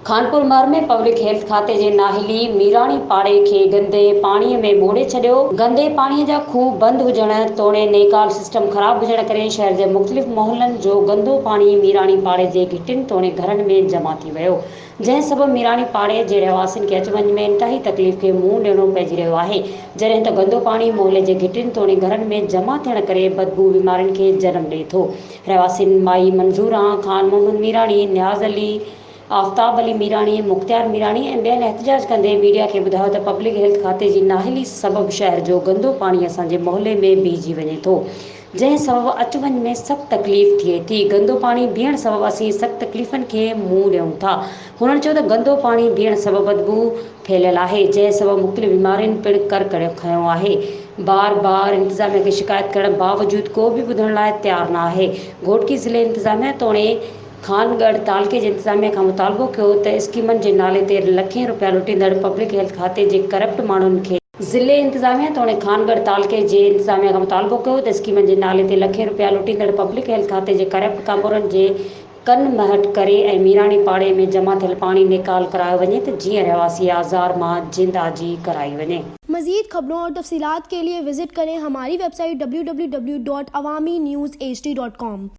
خانپور مھر ۾ public health کاتي جي نااھلي ميراڻي پاڙي کي گندي پاڻي ۾ ٻوڙي ڇڏيو، گندي پاڻي جا کوھ بند ھجڻ توڻي نيڪال سسٽم خراب ھجڻ ڪري شهر جي مختلف محلن جو گندو پاڻي ميراڻي پاڙي جي گهٽين توڻي گهرن ۾ جمع ٿي ويو جنهن سبب ميراڻي پاڙي جي رهواسين کي اچ وڃ ۾ انتهائي تڪليف کي منهن ڏيڻو پئجي رهيو آهي جڏهن ته گندو پاڻي محلي جي گهٽين توڻي گهرن ۾ جمع ٿيڻ ڪري بدبوء بيمارين کي جنم ڏئي ٿو رهواسين مائي منظوران، خان محمد ميراڻي، نياز علي، آفتاب علي ميراڻي، مختيار ميراڻي ۽ ٻين احتجاج ڪندي ميڊيا کي ٻڌايو ته پبلڪ هيلٿ کاتي جي نااهلي سبب شهر جو گندو پاڻي اسان جي محلي ۾ بيهجي وڃي ٿو جنهن سبب اچ وڃ ۾ سخت تڪليف ٿئي ٿي گندو پاڻي بيهڻ سبب اسين سخت تڪليفن کي منهن ڏيون ٿا هنن چيو ته گندو پاڻي بيهڻ سبب بدبوء ڦهليل آهي جنهن سبب مختلف بيمارين پڻ ڪر کنيو آهي بار بار انتظاميا کي شڪايت ڪرڻ باوجود ڪو به ٻڌڻ لاء تيار نه آهي گهوٽڪي ضلعي انتظاميا توڻي خانڳڙهه تعلقي جي انتظاميا کان مطالبو ڪيو ته اسڪيمن جي نالي تي لکين روپيا لٽيندڙ پبلڪ هيلٿ کاتي جي ڪرپٽ ماڻهن کي. ضلعي انتظاميا توڻي خانڳڙهه تعلقي جي انتظاميا کان مطالبو ڪيو ته اسڪيمن جي نالي تي لکين روپيا لٽيندڙ پبلڪ هيلٿ کاتي جي ڪرپٽ ڪامورن جي ڪن مهٽ ڪري ۽ ميراڻي پاڙي ۾ جمع ٿيل پاڻي نيڪال ڪرايو وڃي ته جيئن رهواسي آزار مان جند آجي ڪرائي وڃي. مزيد خبرون اور تفصيلات کے لئے وزٽ ڪرين ھماري website W W W dot Awami news H D dot com.